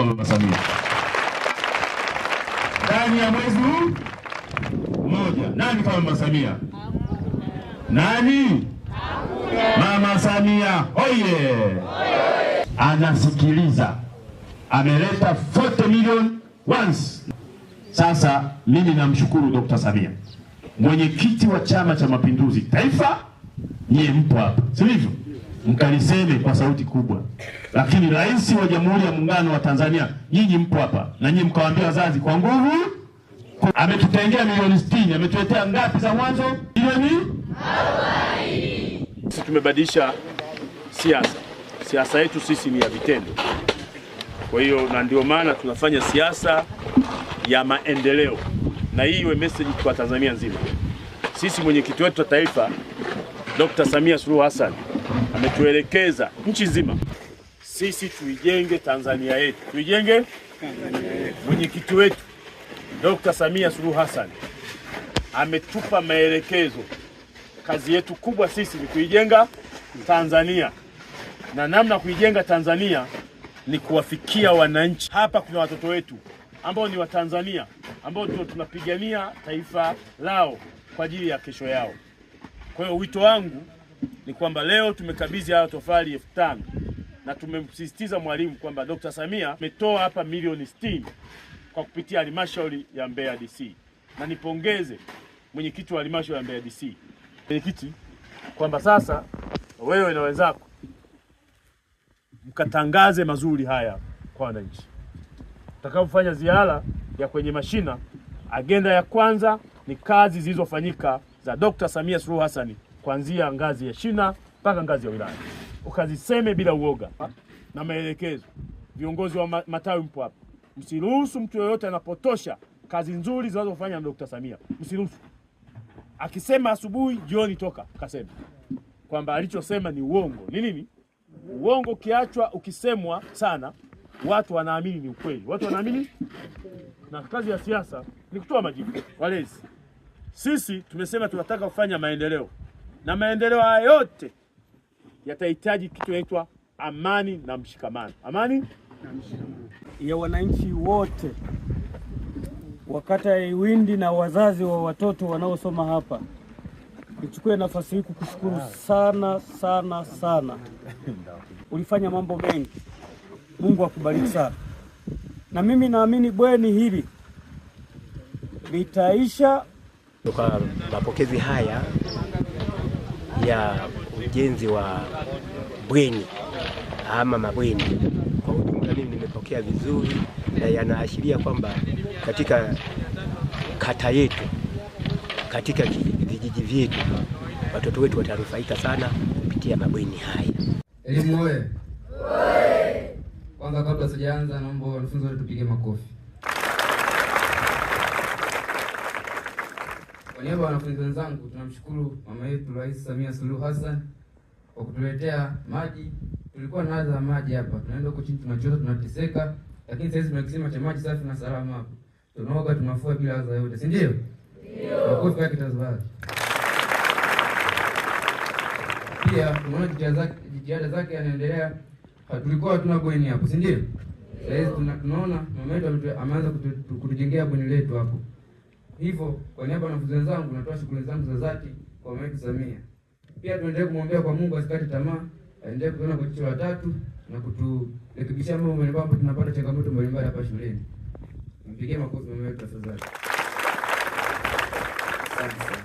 kwa Mama Samia ndani ya mwezi huu mmoja. Nani kama Mama Samia? Nani? Mama Samia oye! Anasikiliza, ameleta 40 million once. Sasa mimi namshukuru Dr. Samia, mwenyekiti wa Chama cha Mapinduzi Taifa. Nyie mpo hapa, si ndivyo? Mkaliseme kwa sauti kubwa. Lakini Rais wa Jamhuri ya Muungano wa Tanzania, nyinyi mpo hapa na nyinyi mkawaambia wazazi kwa nguvu. Ametutengea milioni 60, ametuletea ngapi za mwanzo? Milioni 40. Sisi tumebadilisha siasa. Siasa yetu sisi ni ya vitendo. Kwa hiyo na ndio maana tunafanya siasa ya maendeleo. Na hii iwe message kwa Tanzania nzima. Sisi mwenyekiti wetu wa taifa Dr. Samia Suluhu Hassan ametuelekeza nchi nzima, sisi tuijenge Tanzania yetu. Tuijenge Tanzania yetu. Mwenyekiti wetu Dr. Samia Suluhu Hassan ametupa maelekezo. Kazi yetu kubwa sisi ni kuijenga Tanzania. Na namna kuijenga Tanzania ni kuwafikia wananchi. Hapa kuna watoto wetu ambao ni wa Tanzania, ambao tunapigania taifa lao kwa ajili ya kesho yao. Kwa hiyo wito wangu ni kwamba leo tumekabidhi haya tofali 5000 na tumemsisitiza mwalimu kwamba Dr. Samia ametoa hapa milioni 60 kwa kupitia halmashauri ya Mbeya DC. Na nipongeze mwenyekiti wa halmashauri ya Mbeya DC, mwenyekiti, kwamba sasa wewe na wenzako mkatangaze mazuri haya kwa wananchi. Tutakapofanya ziara ya kwenye mashina, agenda ya kwanza ni kazi zilizofanyika za Dr. Samia Suluhu Hassan kuanzia ngazi ya shina mpaka ngazi ya wilaya. Ukaziseme bila uoga na maelekezo. Viongozi wa matawi mpo hapa. Msiruhusu mtu yoyote anapotosha kazi nzuri zinazofanya na Dr. Samia. Msiruhusu. Akisema asubuhi, jioni toka kasema kwamba alichosema ni uongo. Ni nini? Uongo ukiachwa ukisemwa sana, watu wanaamini ni ukweli. Watu wanaamini. Na kazi ya siasa ni kutoa majibu. Walezi, sisi tumesema tunataka kufanya maendeleo. Na maendeleo haya yote yatahitaji kitu kinaitwa amani na mshikamano. Amani na mshikamano ya wananchi wote wa kata ya Iwindi na wazazi wa watoto wanaosoma hapa. Nichukue nafasi hii kukushukuru sana sana sana. Ulifanya mambo mengi. Mungu akubariki sana. Na mimi naamini bweni hili litaisha. Kwa mapokezi haya ya ujenzi wa bweni ama mabweni kwa ujumla, mimi nimepokea vizuri na yanaashiria kwamba katika kata yetu, katika vijiji vyetu, watoto wetu watanufaika sana kupitia mabweni haya. Elimu oye! Kwanza kabla sijaanza, naomba wanafunzi wote tupige makofi. Kwa niaba ya wanafunzi wenzangu, tunamshukuru mama yetu Rais Samia Suluhu Hassan kwa kutuletea maji. Tulikuwa na adha ya maji hapa, tunaenda huko chini tunachota, tunateseka, lakini sasa tuna kisima cha maji safi na salama hapa. Tunaoga, tunafua bila adha yote, si ndio? Ndio. Makofi yake tafadhali. Pia tunaona jitihada zake anaendelea. Tulikuwa hatuna bweni hapo, si ndio? Sasa tunaona mama yetu ameanza kutujengea bweni letu hapo. Hivyo kwa niaba ya wanafunzi wenzangu natoa shukrani zangu za dhati kwa mama yetu Samia. Pia tuendelee kumwombea kwa Mungu asikate tamaa, aendelee kutuona kwa jicho la tatu na kuturekebishia mambo mbalimbali ambapo tunapata changamoto mbalimbali hapa shuleni. Mpigie makofi mama yetu tafadhali. Asante sana.